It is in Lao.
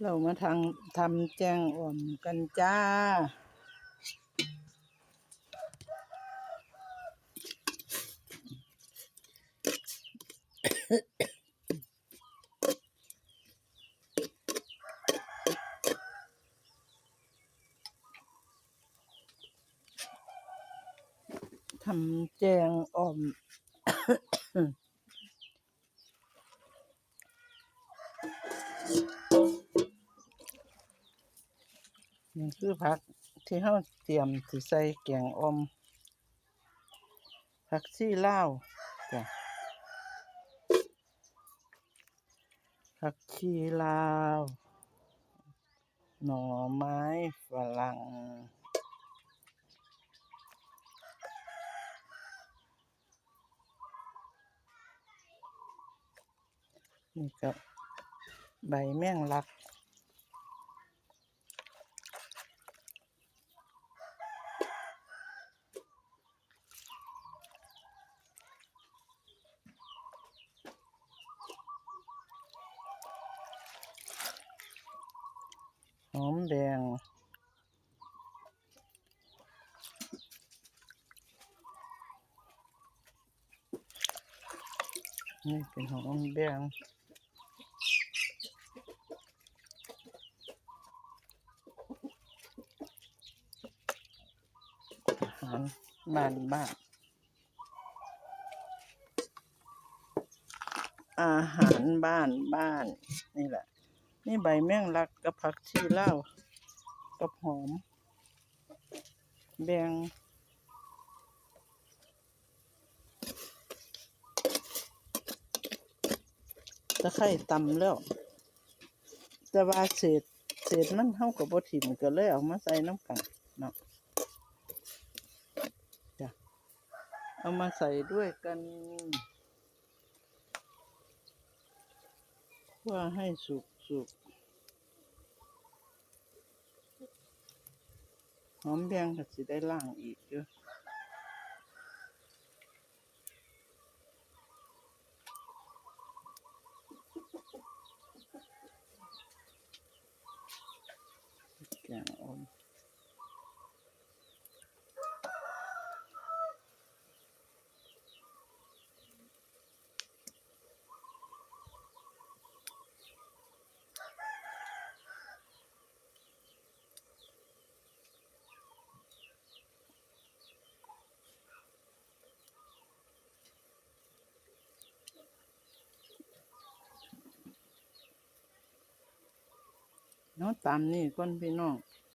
ເຮົາມາທຳ ທຳແຈ່ງອ່ອມກັນຈ້າ. ທຳແຈ່ງອ່ອມ. ນີ້ຄືຜັກທີ່ເຮົາຕຽມຊິໃສ່ແກງອ່ອມ ຜັກຊີລາວຈ້າ ຜັກຊີລາວ ໜໍ່ໄມ້ຝຣັ່ງ ນີ້ກະໃບແມງລັກ ຫອມແດງ ນີ້ເປັນຫອມແດງ ອາຫານບ້ານໆ. ອາຫານບ້ານໆ ນີ້ແຫຼະ ມີໃບແມງລັກກັບຜັກຊີລາວກັບຫອມແດງ ຕະໄຄຕຳແລ້ວ ແຕ່ວ່າເສດ ເສດມັນເຮົາກໍບໍ່ຖິ້ມ ກໍເລີຍເອົາມາໃສ່ນຳກັນເນາະ ຈ້າ ເອົາມາໃສ່ດ້ວຍກັນ ຂົ້ວໃຫ້ສຸກໆ ຫອມແດງກໍຊິໄດ້ລ້າງອີກຢູ່ ແກງອ່ອມ. ເນາະ ຕາມນີ້ກ່ອນພີ່ນ້ອງ